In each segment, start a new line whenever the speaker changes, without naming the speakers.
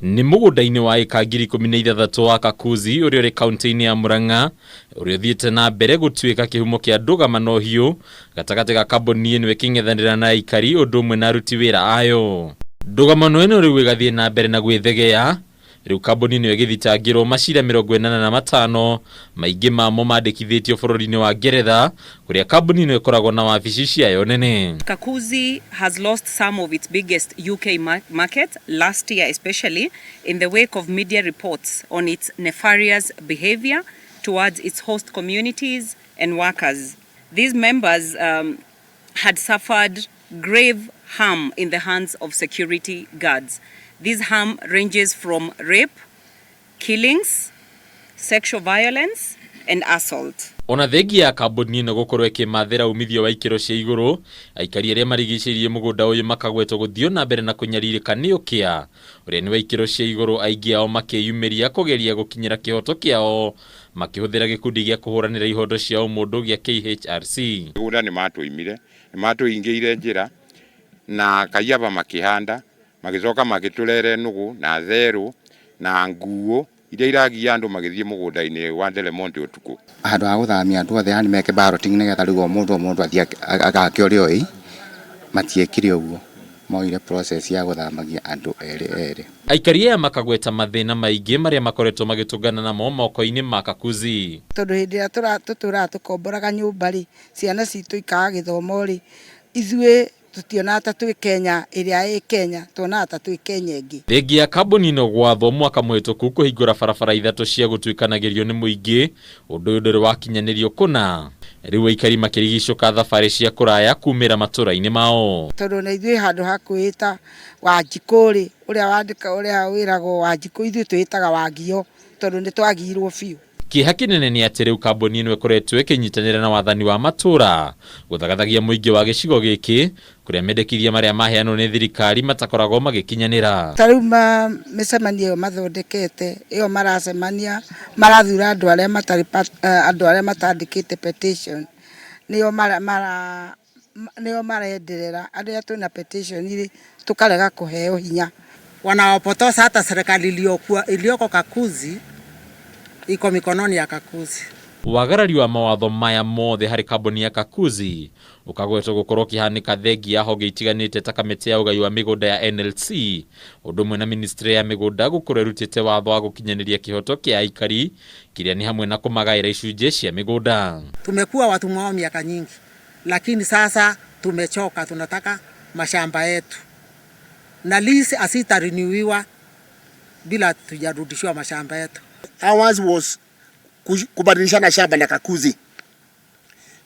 Nĩ mũgũnda-inĩ wa ĩka 16,000 wa Kakuzi ũrĩa ũrĩ kaunti-inĩ ya Murang'a, ũrĩa ũthiĩte na mbere gũtuĩka kĩhumo kĩa ndũgamano hiũ gatagatĩ ga kambuni ĩno ĩkĩng'ethanĩra na aikari ũndũ ũmwe na aruti wĩra ayo. Ndũgamano ĩno rĩu ĩgathiĩ na mbere na gwĩthegea. Rĩu kambuni ĩno ĩgĩthitangĩrwo macira 85, maingĩ mamo mandĩkithĩtio bũrũri-inĩ wa Ngeretha, kũrĩa kambuni ĩno ĩkoragwo na wabici ciayo nene.
Kakuzi has lost some of its biggest UK market last year, especially in the wake of media reports on its nefarious behavior towards its host communities and workers. These members had suffered grave harm in the hands of security guards. This harm ranges from rape, killings, sexual violence, and assault.
Ona thengia ya kambuni ĩno gũkorwo ĩkĩmathĩra umithio wa ikĩro cia igũrũ, aikari arĩa marigicĩirie mũgũnda ũyũ makagwetwo gũthiĩ na mbere na kũnyarirĩka nĩ ũkĩa ũrĩa nĩ wa ikĩro cia igũrũ, aingĩ ao makĩyumĩria kũgeria gũkinyĩra kĩhoto kĩao makĩhũthĩra gĩkundi gĩa kũhũranĩra ihoto cia ũmũndũ gĩa KHRC.
Mĩgũnda nĩ matũimire, nĩ matũhingĩire njĩra na kaiaba makĩhanda, magĩcoka magĩtũrere nũgũ na therũ na nguo iria iragia andũ magĩthiĩ mũgũnda-inĩ wa Delemonte ũtukũ.
Handũ ha gũthamia andũ othe, yani meke balloting nĩgetha rĩu o mũndũ o mũndũ athiĩ agake ũrĩa oĩ, matiekire ũguo, moire process ya gũthamagia andũ erĩ erĩ.
Aikari aya makagweta mathĩna maingĩ marĩa makoretwo magĩtũngana namo moko-inĩ ma Kakuzi.
Tondũ hĩndĩ ĩrĩa tũtũraga tũkomboraga nyũmba rĩ, ciana citũ ikaga gĩthomo rĩ, ithuĩ tũtionaga ta twĩ Kenya ĩrĩa ĩ Kenya, tuonaga ta twĩ Kenya ĩngĩ.
Thengia ya kambuni ĩno gwathwo mwaka mũhĩtũku kũhingũra barabara ithatũ cia gũtuĩkanagĩrio nĩ mũingĩ, ũndũ ũyũ ndũrĩ wakinyanĩrio kũna. Rĩu aikari makĩrigicũka thabarĩ cia kũraya kumĩra matũra-inĩ mao.
Tondũ na ithuĩ handũ ha kwĩĩta Wanjikũ rĩ, ũrĩa wandĩka ũrĩa wĩragwo Wanjikũ, ithuĩ twĩĩtaga Wangio tondũ nĩ twagirwo biũ.
Kĩeha kĩnene nĩ atĩ rĩu kambuni ĩno ĩkoretwo ĩkĩnyitanĩra na wathani wa matũra gũthagathagia mũingĩ wa gĩcigo gĩkĩ, kũrĩa mendekithia marĩa maheanwo nĩ thirikari matakoragwo magĩkinyanĩra.
Ta rĩu mĩcemanio ĩyo mathondekete, ĩyo maracemania, marathura andũ arĩa matarĩ andũ arĩa matandĩkĩte petition, nĩo mara nĩo marenderera. Arĩa twĩna petition rĩ, tũkarega kũheo hinya.
Wanawapotosa hata serikali iliyoko Kakuzi iko mikononi ya Kakuzi.
Wagarari wa mawatho maya mothe harĩ kambuni ya Kakuzi ũkagwetwo gũkorwo ũkĩhanĩka thengia ya honge itiganĩte ta kamĩtĩ ya ũgai wa mĩgũnda ya NLC, ũndũ ũmwe na ministry ya mĩgũnda gũkorwo ĩrutĩte watho wa gũkinyanĩria kĩhoto kĩa aikari, kĩrĩa nĩ hamwe na kũmagaĩra icunjĩ cia mĩgũnda.
Tumekuwa watumwa wao miaka nyingi, lakini sasa tumechoka, tunataka mashamba yetu, na lease hazitarenewiwa bila tujarudishiwa mashamba yetu.
Ours was kubadilishana shamba na Kakuzi,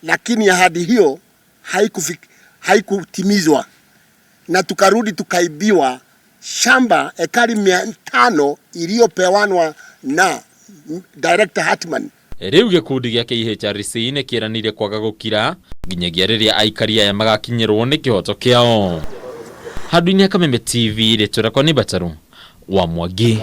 lakini ahadi hiyo haikutimizwa na tukarudi tukaibiwa shamba ekari 500 iliyopewanwa na Director Hartman.
Rĩu gĩkundi gĩa KHRC nĩ kĩranĩire kwaga gũkira nginyagia rĩrĩa aikari aya magakinyĩrwo nĩ kĩhoto kĩao. Handũ-inĩ ha Kameme TV, rĩtwa rĩakwa nĩ Mbataru wa Mwangi.